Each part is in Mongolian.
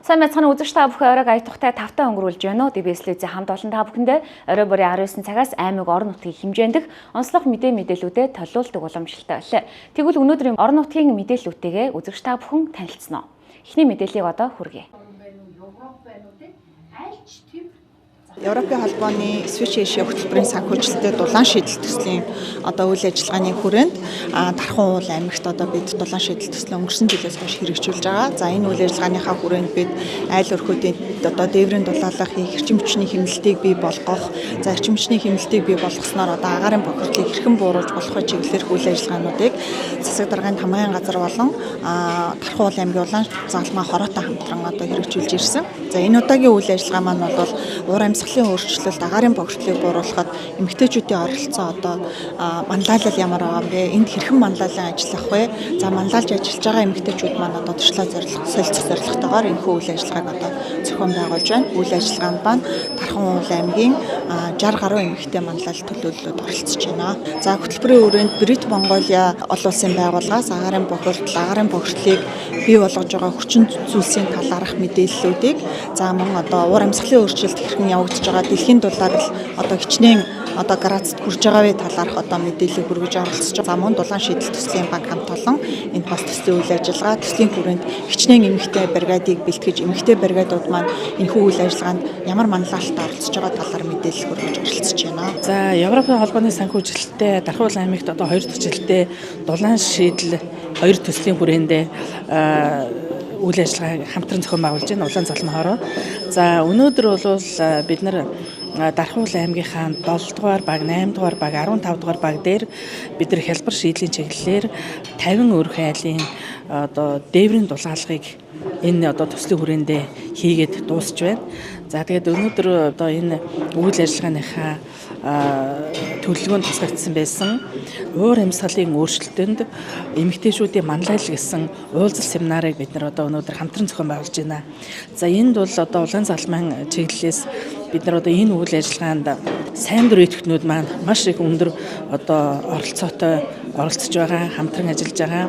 Сайн байцгаана үзэгч та бүхэн оройг аятухтай тавтай өнгөрүүлж байна уу? DBS телевизийн хамт олон та бүхэндээ орой бүрийн 19 цагаас аймаг орон нутгийн хэмжээндх онцлог мэдээллүүдэд толиулдаг уламжлалтай байлаа. Тэгвэл өнөөдрийн орон нутгийн мэдээллүүдтэйгээ үзэгч та бүхэн танилцсан уу? Эхний мэдээллийг одоо хүргэе. Европын холбооны Switch Asia хөтөлбөрийн санхүүжилттэй дулаан шийдэл төслийн одоо үйл ажиллагааны хүрээнд Дархан уул аймагт одоо бид дулаан шийдэл төслөө өнгөрсөн жилээс хойш хэрэгжүүлж байгаа. За энэ үйл ажиллагааныхаа хүрээнд бид айл өрхүүдийн одоо дээврийн дулаалах хийх, эрчим хүчний хэмнэлтийг бий болгох, за эрчим хүчний хэмнэлтийг бий болгосноор одоо агаарын бохирдлыг хэрхэн бууруулж болох вэ чиглэлээр үйл ажиллагаануудыг засаг даргын тамгайн газар болон Дархан уул аймгийн улаан загалмай хороотой хамтран одоо хэрэгжүүлж ирсэн. За энэ удаагийн үйл ажиллагаа маань бол уур амьсгалын өөрчлөлт, агаарын бохирдлыг бууруулахад эмэгтэйчүүдийн оролцоо одоо манлайлал ямар байгаа юм бэ? Энд хэрхэн манлайлан ажиллах вэ? За манлайлж ажиллаж байгаа эмэгтэйчүүд маань одоо туршлага зорилго, солилцох зорилготойгоор энэхүү үйл ажиллагааг одоо зохион байгуулж байна. Үйл ажиллагаанд маань Дархан уул аймгийн 60 гаруй эмэгтэй манлайлал төлөөллөд оролцож байна. За хөтөлбөрийн хүрээнд Брит Монголиа олон улсын байгууллагаас агаарын бохирдол, агаарын бохирдлыг бий болгож байгаа хүчин зүйлсийн талаарх мэдээллүүдийг за мөн одоо уур амьсгалын өөрчлөлт хэрхэн явагдаж байгаа дэлхийн дулаар л одоо хичнээн одоо градусд хүрж байгаа вэ талаарх одоо мэдээлэл хүргэж оролцож байгаа. За мөн дулаан шийдэл төслийн баг хамт олон энд бас төслийн үйл ажиллагаа төслийн хүрээнд хичнээн эмэгтэй бригадыг бэлтгэж эмэгтэй бригадууд маань энэхүү үйл ажиллагаанд ямар манлайлалтай оролцож байгаа талаар мэдээлэл хүргэж оролцож байна. За Европын холбооны санхүүжилттэй Дархан уул аймагт одоо 2 дахь жилдээ дулаан шийдэл 2 төслийн хүрээндээ үйл ажиллагаа хамтран зохион байгуулж байна улаан загалмай хороо. За өнөөдөр бол бид нар Дархан уул аймгийнхаа 7 дугаар баг, 8 дугаар баг, 15 дугаар баг дээр бид нар хялбар шийдлийн чиглэлээр 50 өрх айлын одоо дээврийн дулаалгыг энэ одоо төслийн хүрээндээ хийгээд дуусч байна. За тэгээд өнөөдөр одоо энэ үйл ажиллагааныхаа төлөвлөгөөнд тусгагдсан байсан уур амьсгалын өөрчлөлтөнд эмэгтэйчүүдийн манлайлал гэсэн уулзалт семинарыг бид нар одоо өнөөдөр хамтран зохион байгуулж байна. За энд бол одоо улаан загалмайн чиглэлээс бид нар одоо энэ үйл ажиллагаанд сайн дурын идэвхтнүүд маань маш их өндөр одоо оролцоотой оролцож байгаа, хамтран ажиллаж байгаа.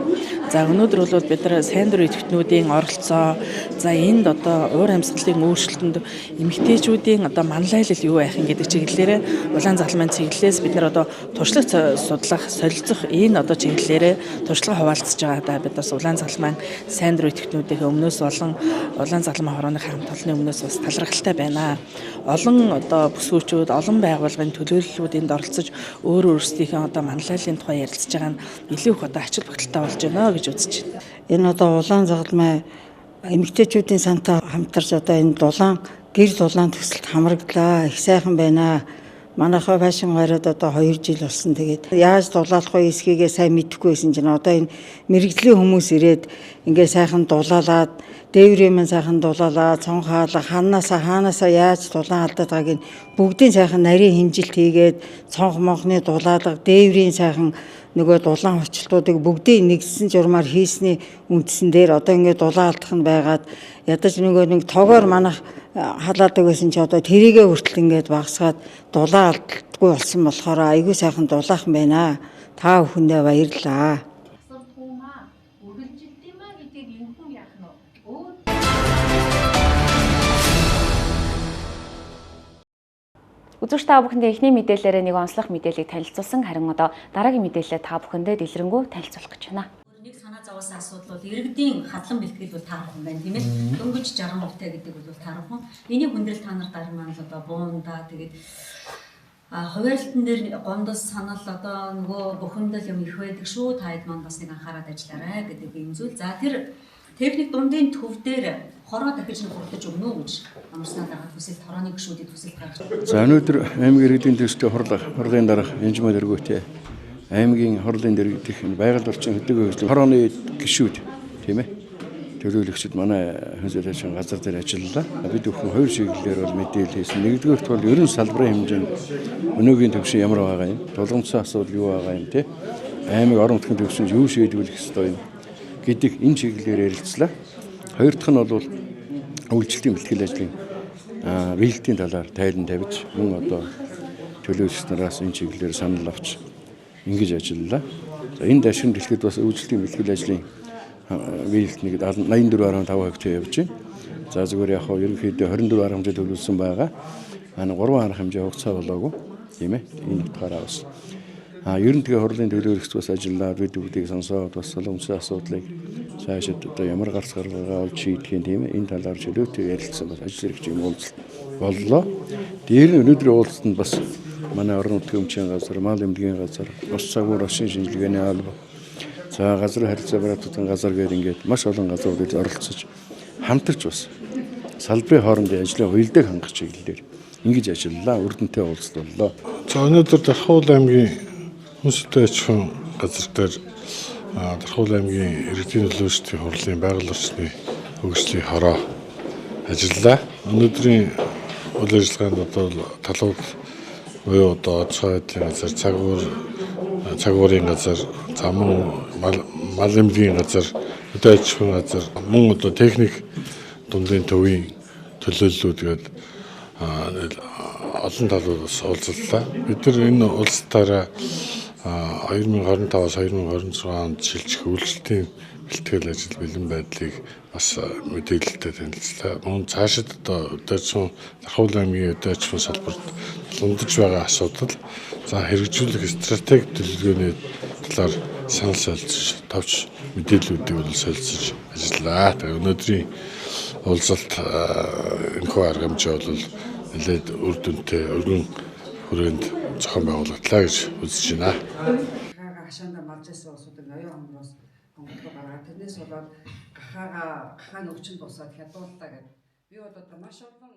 За өнөөдөр бол бид нар сайн дурын идэвхтнүүдийн оролцоо, за энд одоо уур амьсгалын өөрчлөлтөнд эмэгтэйчүүдийн одоо манлайлал юу байх юм гэдэг чиглэлээр улаан загалмайн чиглэлээс бид нар одоо туршлага судлах, солилцох энэ одоо чиглэлээр туршлага хуваалцаж байгаа. Бид бас улаан загалмайн сайн дурын идэвхтнүүдийн өмнөөс болон улаан загалмай хорооны хамт олонны өмнөөс бас талархалтай байна. Олон одоо бүсгүүчүүд, олон байгууллагын төлөөллүүд энд оролцож өөр өөрсдийнхөө одоо манлайллын тухай ярилцж байгаа нь илүү их одоо ач холбогдолтой болж байна гэж үзэж байна. Энэ одоо улаан загалмай эмэгтэйчүүдийн сантай хамтарч одоо энэ дулаан гэр дулаан төсөлд хамрагдлаа. Их сайхан байна. Манайхаа фэшн гараад одоо 2 жил болсон. Тэгээд яаж дулаалах вэ эсхийгээ сайн мэдэхгүй байсан чинь одоо энэ мэргэжлийн хүмүүс ирээд ингээ сайхан дулаалаад дээврийн маань сайхан дулаалаа, цонх хаалга ханаасаа хаанаасаа яаж дулаан алдаад байгааг нь бүгдийн сайхан нарийн хэмжилт хийгээд цонх монхны дулаалга, дээврийн сайхан нөгөө дулаан хүчлтүүдийг бүгдийг нэгдсэн журмаар хийсний үндсэн дээр одоо ингээ дулаан алдах нь байгаад ядаж нөгөө нэг тогоор манах халаадаг байсан чи одоо тэрийгэ хүртэл ингээд багасгаад дулаан алддаггүй болсон болохоор айгүй сайхан дулаахан байна. Та бүхэндээ баярлалаа. Үзэгч та бүхэндээ эхний мэдээлэлээр нэг онцлог мэдээллийг танилцуулсан, харин одоо дараагийн мэдээлэлээ та бүхэндээ дэлгэрэнгүй танилцуулах гэж байна. Нэг санаа зовоосон асуудал бол иргэдийн хадлан бэлтгэл бол таархан байна, тийм ээ. Дөнгөж 60 хувьтай гэдэг бол таархан. Энийг хүндрэл та нар дараа маань л одоо буунда тэгээд хуваарлтан дээр гомдол санал одоо нөгөө бухимдал юм их байдаг шүү. Та хэд маань бас нэг анхаарал ажиллаарай гэдэг юм зүйл. За тэр техник дундын төв дээр хороо дахиж нь хурдаж өгнө үү гэж амарснаа дагаад төсөлт хорооны гишүүдийн төсөлт гаргаж. За өнөөдөр аймаг иргэдийн төсөлтийн хурлын дарга Янжмаа дэргүүтэй аймгийн хурлын дэргэдэх байгаль орчин хөдөлгөөн хөгжлийн хорооны гишүүд, тийм ээ, төлөөлөгчд манай хүнсэл ажлын газар дээр ажиллалаа. Бид бүхэн хоёр чиглэлээр бол мэдээлэл хийсэн. Нэгдүгээрт бол ерөн салбарын хэмжээнд өнөөгийн төвшин ямар байгаа юм, тулгамдсан асуудал юу байгаа юм, те, аймаг орон нутгийн төвшөнд юу шийдвэрлэх ёстой юм гэдэг энэ чиглэлээр ярилцлаа. Хоёр дахь нь бол үйлчлэлийн бэлтгэл ажлын биелэлтийн талаар тайлан тавьж, мөн одоо төлөөлөгч нараас энэ чиглэлээр санал авч ингэж ажиллалаа. За энэ дашин дэлхийд бас үйлчлэлийн бэлтгэл ажлын Биелэлт нэг 84.5% явж байна. За зүгээр яг хөө ерөнхийдөө 24 арга хэмжээ төлөвлөсөн байгаа. Аа 3 арга хэмжээ хугацаа болоогүй, тийм ээ. Энэ утгаараа бас ер нь тэгээ хурлын төлөөлөгч бас ажиллаад, бид бүгдийг сонсоод, бас солонгосын асуудлыг цаашид одоо ямар гарц гаргалгаа олж шийдэх юм, тийм ээ. Энэ талаар чөлөөтэй ярилцсан, бас ажил хэрэгч юм уулзалт боллоо. Дээр нь өнөөдрийн уулзалтанд бас манай орон нутгийн өмчийн газар, мал эмнэлгийн газар, бус цагуур оршин шинжилгээний алба, за газрын харилцаа бараатуудын газар гээд ингээд маш олон газруудад оролцож, хамтарч бас салбарын хоорондын ажлын уялдааг хангах чиглэлээр ингэж ажиллалаа. Үр дүнтэй уулзалт боллоо. За, өнөөдөр Дархуул аймгийн хүнс хөдөө аж ахуйн газар дээр Дархуул аймгийн иргэдийн төлөөлөгчдийн хурлын байгаль орчны хөгжлийн хороо ажиллалаа. Өнөөдрийн үйл ажиллагаанд одоо талууд буюу одоо аж ахуйн газар, цагуурын газар, за мөн мал эмнэлгийн газар, хөдөө аж ахуйн газар, мөн одоо техник дундын төвийн төлөөллүүд гээд олон талууд бас уулзаллаа. Бид нар энэ уулзалтаараа 2025-аас 2026 онд шилжих үйлчлэлтийн бэлтгэл ажил бэлэн байдлыг бас мэдээлэлтэй танилцлаа. Мөн цаашид одоо өдөө аж ахуйн Дархуул аймгийн өдөө аж ахуйн салбарт тулгамдж байгаа асуудал, за хэрэгжүүлэх стратеги төлөвлөгөөний талаар санал солилцож, товч мэдээллүүдийг бол солилцож ажиллаа. Тэгээ өнөөдрийн уулзалт, энэхүү арга хэмжээ бол нэлээд үр дүнтэй, өргөн хүрээнд зохион байгуулагдлаа гэж үзэж байна. Гахаага хашаандаа малж байсан улсуудыг ноён хомроос хонголоо гаргаад, тэрнээс болоод гахаага гахаа өвчин босоод хядууллаа гэдэг. Би бол одоо маш олон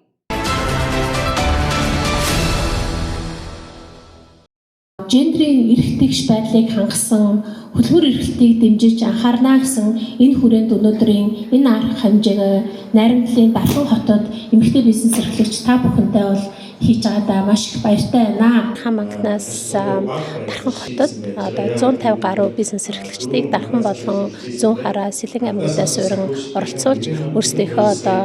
Гендрийн эрх тэгш байдлыг хангасан хөдөлмөр эрхлэлтийг дэмжиж анхаарна гэсэн энэ хүрээнд өнөөдрийн энэ арга хэмжээг Найрамдлын Дархан хотод эмэгтэй бизнес эрхлэгч та бүхэнтэй бол хийж байгаадаа маш их баяртай байна. Хаан банкнаас Дархан хотод одоо 150 гаруй бизнес эрхлэгчдийг Дархан болон Зүүн Хараа, Сэлэн аймагудаас суурин оролцуулж өөрсдийнхөө одоо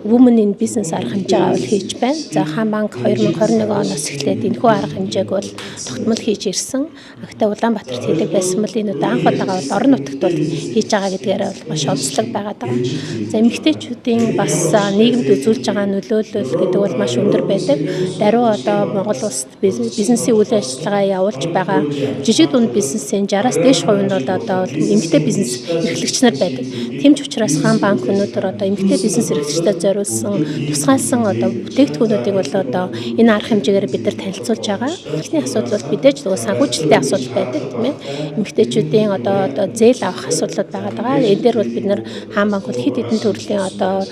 Women in Business арга хэмжээгээ бол хийж байна. За, Хаан банк 2021 оноос эхлээд энэхүү арга хэмжээг бол тогтмол хийж ирсэн. Гэхдээ Улаанбаатарт хийдэг байсан бол энэ удаа анх удаага бол орон нутагт бол хийж байгаа гэдгээрээ бол маш онцлог байгаад байгаа. За, эмэгтэйчүүдийн бас нийгэмд үзүүлж байгаа нөлөөлөл гэдэг бол маш өндөр байдаг. Даруй одоо Монгол улсад бизнесийн үйл ажиллагаа явуулж байгаа жижиг дунд бизнесийн 60-аас дээш хувь нь бол одоо эмэгтэй бизнес эрхлэгч нар байдаг. Тийм ч учраас Хаан банк өнөөдөр одоо эмэгтэй бизнес эрхлэгчдэд зориулсан, тусгаалсан одоо бүтээгдэхүүнүүдийг бол одоо энэ арга хэмжээгээр бид нар танилцуулж байгаа. Эхний асуудал бол мэдээж нөгөө санхүүжилтийн асуудал байдаг, тийм ээ. Эмэгтэйчүүдийн одоо зээл авах асуудлууд байгаа даа. Энэ дээр бол бид нар Хаан банк бол хэд хэдэн төрлийн одоо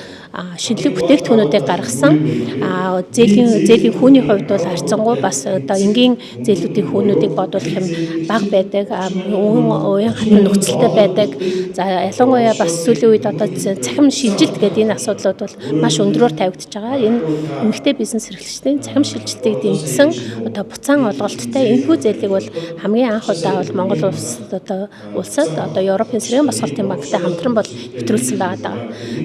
шинэлэг бүтээгдэхүүнүүдийг гаргасан. Зээлийн хүүний хувьд бол харьцангуй бас одоо энгийн зээлүүдийн хүүнүүдийг бодвол юм бага байдаг. Уян хатан нөхцөлтэй байдаг. За, ялангуяа бас сүүлийн үед одоо цахим шилжилт гэдэг энэ асуудлууд бол маш өндрөөр тавигдаж байгаа. Энэ эмэгтэй бизнес эрхлэгчдийн цахим шилжилтийг дэмжсэн одоо буцаан олголттой энэхүү зээлийг бол хамгийн анх удаа бол Монгол улсад одоо Европын сэргээн босголтын банктай хамтран бол нэвтрүүлсэн байгаа даа.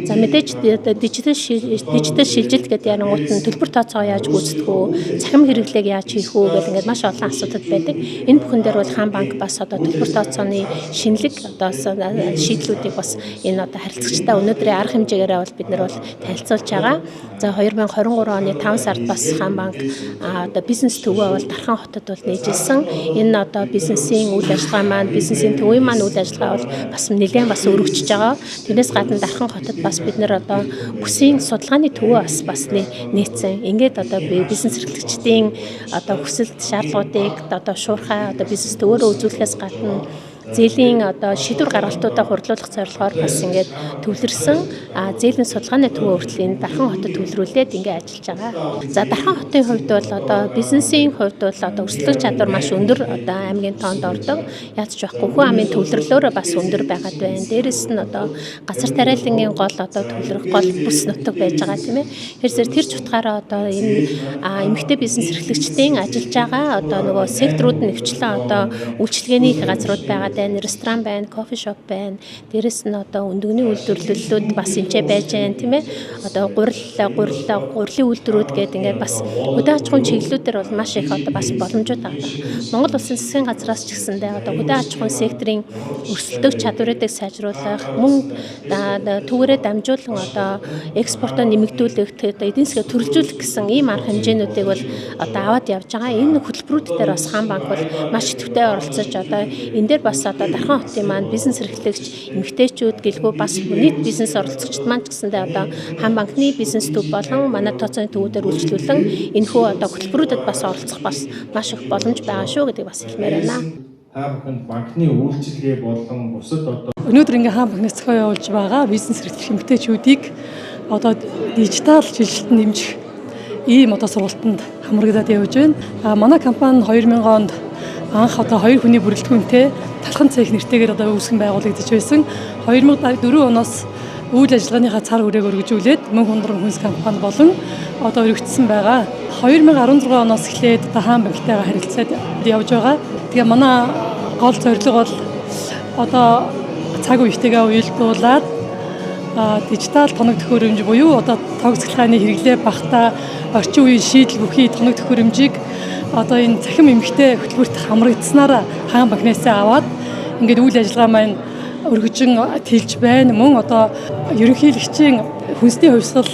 За, мэдээж одоо дижитал шилжилт гэдэг ярангуут нь төлбөр тооцоогоо яаж гүйцэтгэх үү, цахим хэрэглээг яаж хийх үү гэх ингээд маш олон асуудал байдаг. Энэ бүхэн дээр бол Хаан банк бас одоо төлбөр тооцооны шинэлэг одоо шийдлүүдийг бас энэ одоо харилцагчтай өнөөдрийн арга хэмжээгээрээ бол бид нар бол танилцуулж байгаа. За, 2023 оны 5 сард бас Хаан банк одоо бизнес төвөө бол Дархан хотод бол нээжсэн. Энэ одоо бизнесийн үйл ажиллагаа маань, бизнесийн төвийн маань үйл ажиллагаа бол бас нэлээд бас өргөжж байгаа. Тэрнээс гадна Дархан хотод бас бид нар одоо бүсийн судалгааны төвөө бас нээсэн. Ингээд одоо бизнес эрхлэгчдийн одоо хүсэлт шаардлагуудыг одоо шуурхай одоо бизнес төвөөрөө үзүүлэхээс гадна зээлийн одоо шийдвэр гаргалтуудаа хурдлуулах зорилгоор бас ингээд төвлөрсөн зээлийн судалгааны төвөө хүртэл энэ Дархан хотод төвлөрүүлээд ингээд ажиллаж байгаа. За, Дархан хотын хувьд бол одоо бизнесийн хувьд бол одоо өрсөлдөх чадвар маш өндөр одоо аймгийн тоонд ордог. Яаж ч байхгүй хүн амын төвлөрлөөрөө бас өндөр байгаад байна. Дээрэс нь одоо газар тариалангийн гол одоо төвлөрөх гол бүс нутаг байж байгаа, тийм ээ. Тэгэхээр тэр ч утгаараа одоо энэ эмэгтэй бизнес эрхлэгчдийн ажиллаж байгаа одоо нөгөө секторууд нь ихэвчлэн одоо үйлчилгээний газрууд байгаа. байна, ресторан байна, кофе шоп байна. Дээрэс нь одоо өндөгний үйлдвэрлэлүүд бас энэ байж байна, тийм ээ. Одоо гурилын үйлдвэрүүд гэдэг ингээд бас хөдөө аж ахуйн чиглэлүүдээр бол маш их одоо бас боломжууд байгаа. Монгол Улсын засгийн газраас ч гэсэндээ одоо хөдөө аж ахуйн секторын өрсөлдөх чадварыг сайжруулах, мөн түүгээрээ дамжуулан одоо экспортоо нэмэгдүүлэх, одоо эдийн засгаа төрөлжүүлэх гэсэн ийм арга хэмжээнүүдийг бол одоо аваад явж байгаа. Энэ хөтөлбөрүүд дээр бас Хаан банк бол маш идэвхтэй оролцож одоо энэ дээр бас одоо Дархан хотын маань бизнес эрхлэгч эмэгтэйчүүд гэлгүй бас нийт бизнес оролцогчд маань ч гэсэндээ одоо Хаан банкны бизнес төв болон манай тооцооны төвүүдээр үйлчлүүлэн энэхүү одоо хөтөлбөрүүдэд бас оролцох бас маш их боломж байгаа шүү гэдгийг бас хэлмээр байна. Та бүхэнд банкны үйлчилгээ болон бусад одоо өнөөдөр ингээ Хаан банкны зохион явуулж байгаа бизнес эрхлэх эмэгтэйчүүдийг одоо дижитал шилжилтэнд дэмжих ийм одоо сургалтанд хамрагдаад явж байна. Манай компани 2000 онд анх одоо 2 хүний бүрэлдэхүүнтэй талхан цех нэртэйгээр одоо үүсгэн байгуулагдаж байсан. 2004 оноос үйл ажиллагааныхаа цар хүрээг өргөжүүлээд мөн хундран хүнс компани болон одоо өргөцсөн байгаа. 2016 оноос эхлээд одоо Хаан банктайгаа харилцаад явж байгаа. Тэгээ манай гол зорилго бол одоо цаг үетэйгээ уялдуулаад дижитал тоног төхөөрөмж буюу одоо тог цахилгааны хэрэглээ багтаа орчин үеийн шийдэл бүхий тоног төхөөрөмжийг одоо энэ цахим эмэгтэй хөтөлбөрт хамрагдсанаараа Хаан банкнаас аваад ингээд үйл ажиллагаа маань өргөжин тэлж байна. Мөн одоо ерөнхийлөгчийн хүнсний хувьсгал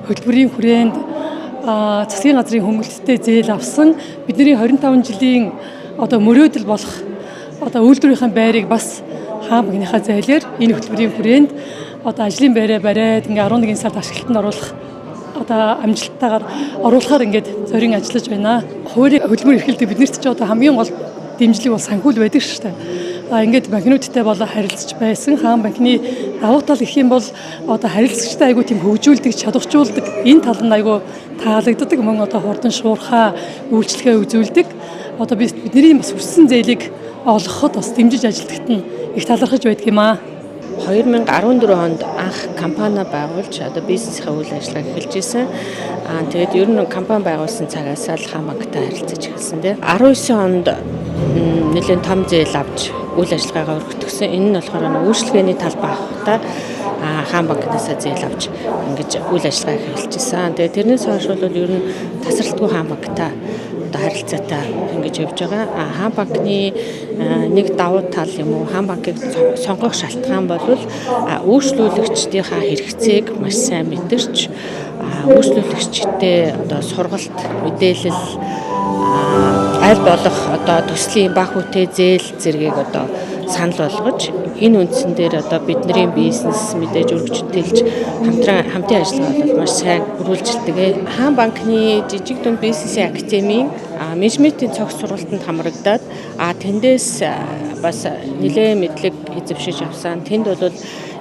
хөтөлбөрийн хүрээнд засгийн газрын хөнгөлөлттэй зээл авсан бидний 25 жилийн одоо мөрөөдөл болох одоо үйлдвэрийн байрыг бас Хаан банкныхаа зээлээр энэ хөтөлбөрийн хүрээнд одоо ажлын байраа бариад ингээ 11 сард ашиглалтанд оруулах одоо амжилттайгаар оруулахаар ингээд зорин ажиллаж байна. Хуулийн хөдөлмөр эрхэлдэг биднэрт ч одоо хамгийн гол дэмжлэг бол санхүүл байдаг шүү дээ. Ингээд банкнуудтай болоо харилцаж байсан. Хаан банкны давуу тал гэх юм бол одоо харилцагчтай айгүй тийм хөгжүүлдэг, чадварчуулдаг энэ тал нь айгүй таалагддаг. Мөн одоо хурдан шуурхаа үйлчлэгээ үзүүлдэг. Одоо бидний бас хүссэн зээлийг олгоход бас дэмжиж ажилладагт нь их талархаж байдаг юм аа. 2014 онд анх компани байгуулж одоо бизнесийн үйл ажиллагаа эхэлж исэн. Тэгээд ер нь компани байгуулсан цагаас л Хаан банктай харилцаж эхэлсэн тийм. 19 онд нэлээд том зээл авч үйл ажиллагаагаа өргөтгсөн. Энэ нь болохоор үйлчилгээний талбай авахдаа Хаан банкнаас зээл авч ингэж үйл ажиллагаа эхэлж исэн. Тэгээд тэрнээс хойш бол ер нь тасралтгүй Хаан банктай одоо харилцаатай ингэж явж байгаа. Хаан банкны нэг давуу тал юм уу, Хаан банкыг сонгох шалтгаан бол үйлчлүүлэгчдийнхаа хэрэгцээг маш сайн мэдэрч, үйлчлүүлэгчтэй одоо сургалт, мэдээлэл аль болох одоо төслийн баг хүтэй зээл зэргийг одоо санал болгож энэ үндсэн дээр одоо бидний бизнес мэдээж өргөж тэлж хамтын ажиллагаа бол маш сайн үргэлжилдэг. Хаан банкны жижиг дунд бизнесийн академийн менежментийн цогц сургалтанд хамрагдаад тэндээс бас нэлээд мэдлэг эзэмшиж авсан. Тэнд бол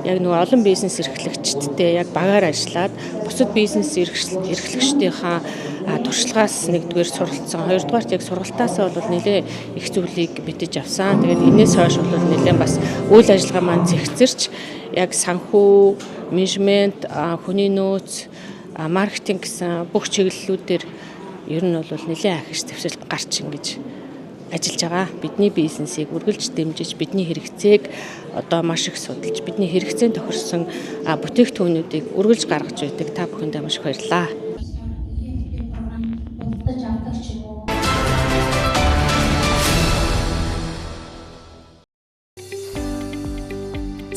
яг нөгөө олон бизнес эрхлэгчдтэй яг багаар ажиллаад бусад бизнес эрхлэгчдийнхаа туршлагаас нэгдүгээр суралцсан, хоёрдугаарт яг сургалтаасаа бол нэлээд их зүйлийг мэдэж авсан. Тэгээд энэс хойш бол нэлээд бас үйл ажиллагаа маань зэгцэрч яг санхүү, менежмент, хүний нөөц, маркетинг гэсэн бүх чиглэлүүдээр ер нь бол нэлээд ахиж дэвшил гарч ингэж ажиллаж байгаа. Бидний бизнесийг үргэлж дэмжиж, бидний хэрэгцээг одоо маш их судалж, бидний хэрэгцээнд тохирсон бүтээгдэхүүнүүдийг үргэлж гаргаж байдаг. Та бүхэндээ маш их баярлалаа.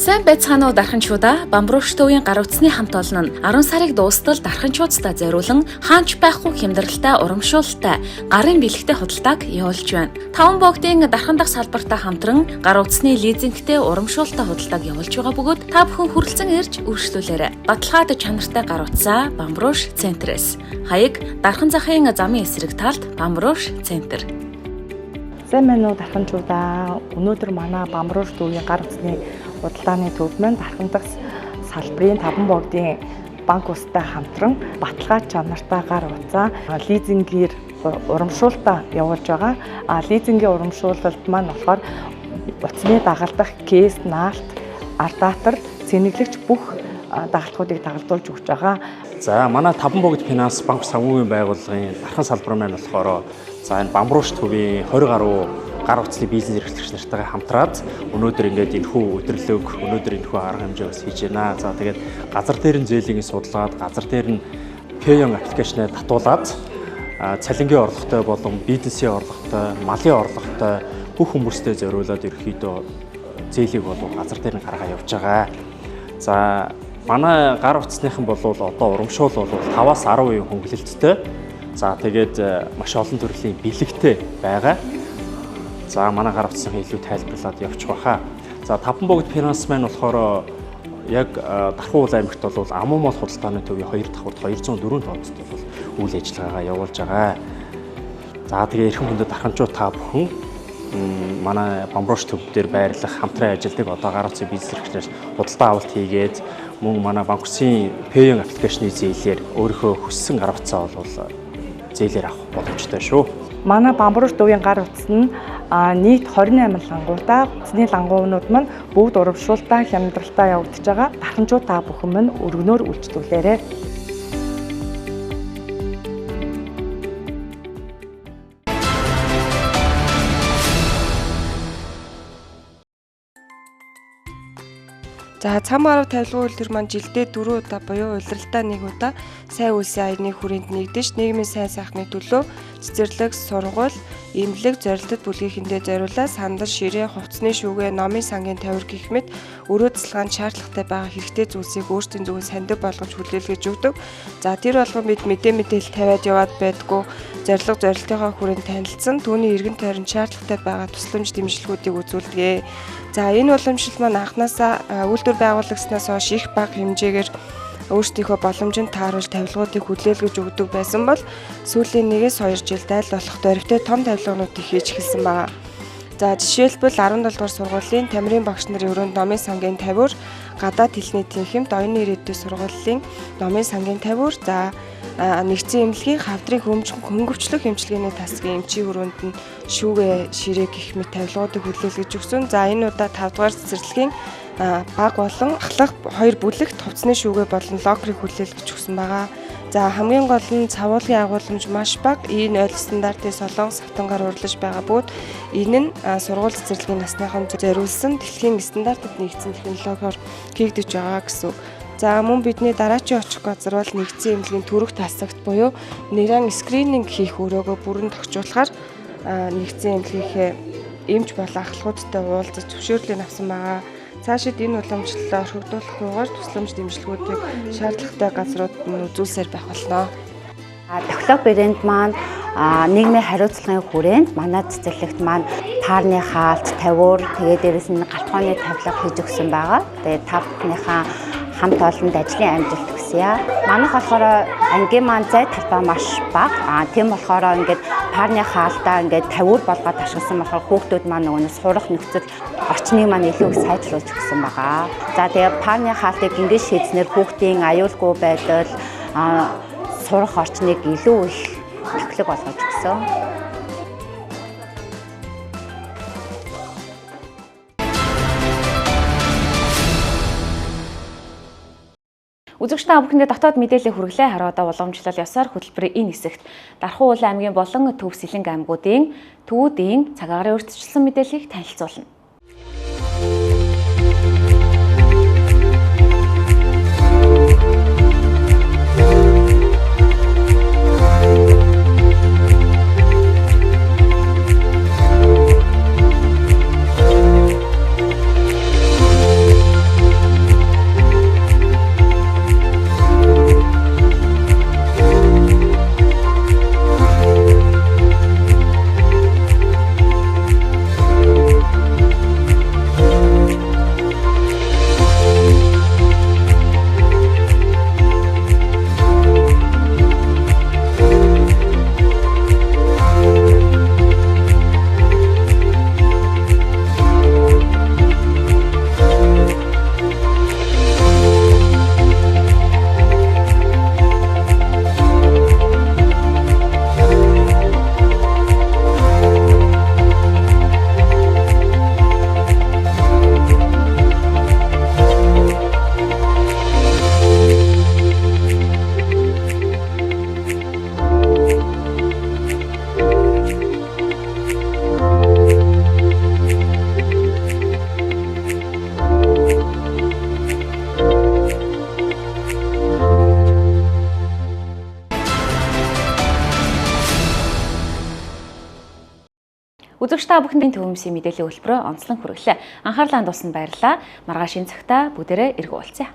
Сайн байцгаана уу дарханчуудаа. Бамбрууш төвийн гар утасны хамт олон нь 10 сарыг дуустал дарханчуудтай зориулан хаанч байхгүй хямдралтай урамшуулалтай гарын бэлэгтэй худалдааг явуулж байна. Таван богдын дархан дахь салбартаа хамтран гар утасны лизингтэй урамшуулалтай худалдааг явуулж байгаа бөгөөд та бүхэн хүрэлцэн ирж өршлүүлээрэй. Баталгаад чанартай гар утсаа Бамбрууш центрээс. Хаяг Дархан захын замын эсрэг талд Бамбрууш центр. Сайн байна уу дарханчуудаа. Өнөөдөр манай Бамбрууш төвийн гар утасны худалдааны төв маань Дархан дахь салбарын таван богдын банк устай хамтран баталгаа чанартай гар утсаа лизингээр урамшуултаа явуулж байгаа. А лизингийн урамшуулалт маань болохоор утасны дагалдах кейс, наалт, ардатор, цэнэглэгч бүх дагалдахуудыг дагалдуулж өгч байгаа. За манай таван богд финанс банк санхүүгийн байгууллагын Дархан салбар маань болохоор за энэ Бамбрууш төвийн 20 гаруй гар утасны бизнес эрхлэгч нартайгаа хамтраад өнөөдөр ингээд энэхүү өдөрлөг, өнөөдөр энэхүү арга хэмжээ бас хийж байна. За тэгээд газар дээр нь зээлийг судлаад, газар дээр нь Payon аппликейшнээ татуулаад цалингийн орлоготой болон бизнесийн орлоготой, малын орлоготой бүх хүмүүстэй зориулаад ерөнхийдөө зээлийг бол газар дээр нь гаргаа явж байгаа. За манай гар утасныхан бол одоо урамшуул бол 5-аас 10% хөнгөлөлттэй. За тэгээд маш олон төрлийн бэлэгтэй байгаа. За манай гар утасныхан илүү тайлбарлаад явчих байхаа. За Таван богд финанс маань болохоор яг Дархан уул аймагт бол амуу мол худалдааны төвийн 2 давхарт 204 тооцод бол үйл ажиллагаагаа явуулж байгаа. За тэгээ эрхэм хүндэт дарханчуу та бүхэн манай Бамбрууш төв дээр байрлах хамтран ажилладаг одоо гар утасны бизнес эрхлэгчдээс худалдаа авалт хийгээд мөн манай банк усын Payon аппликейшны зээлээр өөрийнхөө хүссэн гар утсаа бол зээлээр авах боломжтой шүү. Манай Бамбрууш төвийн гар утас нь нийт 28 лангуутай. Утасны лангуунууд маань бүгд урамшуултаа, хямдралтай явагдаж байгаа. Дарханчуу та бүхэн минь өргөнөөр үйлчлүүлээрэй. За цам арав тавилгын үйлдвэр маань жилдээ 4 удаа буюу улиралдаа 1 удаа сайн үйлсийн аяны хүрээнд нэгдэж нийгмийн сайн сайхны төлөө цэцэрлэг, сургууль, эмнэлэг, зорилтод бүлгийнхэндээ зориулаад сандал, ширээ, хувцсны шүүгээ, номын сангийн тавир гэх мэт өрөө тасалгаанд шаардлагатай байгаа хэрэгтэй зүйлсийг өөрсдийн зүгээс сандаг болгож хүлээлгэж өгдөг. За тэр болгон бид мэдээ мэдээлэл тавиад яваад байдгүй зорилго зорилтынхоо хүрээнд танилцсан түүний эргэн тойронд шаардлагатай байгаа тусламж дэмжлэгүүдийг үзүүлдэг. За энэ уламжлал маань анханасаа үйлдвэр байгуулагснаас хойш их бага хэмжээгээр өөрсдийнхөө боломжинд тааруулж тавилгуудыг хүлээлгэж өгдөг байсан бол сүүлийн 1-2 жилд айл болох дөрвтэй том тавилгануудыг хийж эхэлсэн байна. За жишээлбэл 17 дугаар сургуулийн Тамирын багш нарын өрөөнд номын сангийн тавиур, гадаад хэлний тэнхимд оюуны ирээдүйн сургуулийн номын сангийн тавиур, за нэгдсэн эмнэлгийн хавдрын хөнгөвчлөх эмчилгээний тасгийн эмчийн өрөөнд нь шүүгээ, ширээ гэх мэт тавилгуудыг хүлээлгэж өгсөн. За энэ удаа 5 дугаар цэцэрлэгийн баг болон ахлах 2 бүлэгт хувцсны шүүгээ болон локерыг хүлээлгэж өгсөн байгаа. За хамгийн гол нь цавуулгын агуулмж маш бага, E0 стандартын солонгос хавтангаар урлаж байгаа бөгөөд энэ нь сургууль цэцэрлэгийн насныхан зориулсан дэлхийн стандартад нэгдсэн технологиор хийгдэж байгаа гэсэн үг. За мөн бидний дараачийн очих газар бол нэгдсэн эмнэлгийн төрөх тасагт буюу нэрэн скрининг хийх өрөөгөө бүрэн тохижуулахаар нэгдсэн эмнэлгийнхээ эмч болон ахлахуудтай уулзаж зөвшөөрлийг авсан байгаа. Цаашид энэ уламжлалаа орхигдуулахгүйгээр тусламж дэмжлэгүүдийг шаардлагатай газруудад нь үзүүлсээр байх болно. Тохилог брэнд маань нийгмийн хариуцлагын хүрээнд манай цэцэрлэгт маань таарны хаалт, тавиур, тэгээд дээрэс нь галтгооны тавилга хийж өгсөн байгаа. Тэгээд та бүхнийхээ хамт олонд ажлын амжилт хүсье. Манайх болохоор ангийн маань зай талбай маш бага. Тийм болохоор ингээд парны хаалтаа ингээд тавиур болгоод ашигласан болохоор хүүхдүүд маань нөгөө нь сурах нөхцөл орчныг маань илүү их сайжруулж өгсөн байгаа. За тэгээ парны хаалтыг ингээд шийдснээр хүүхдийн аюулгүй байдал, сурах орчныг илүү их тохилог болгож өгсөн. Үзэгч та бүхэндээ дотоод мэдээлэл хүргэлээ. Хараа одоо уламжлал ёсоор хөтөлбөрийн энэ хэсэгт Дархан уул аймгийн болон Төв Сэлэнг аймагуудын төвүүдийн цагаагаар өөрчилсөн мэдээллийг танилцуулна. Үзэгч та бүхэнд төвөмсийн мэдээллийн хөтөлбөрөөр онцлон хүргэлээ. Анхаарлаа хандуулсанд баярлалаа. Маргааш энэ цагта бүгдээрээ эргүү уулзъя.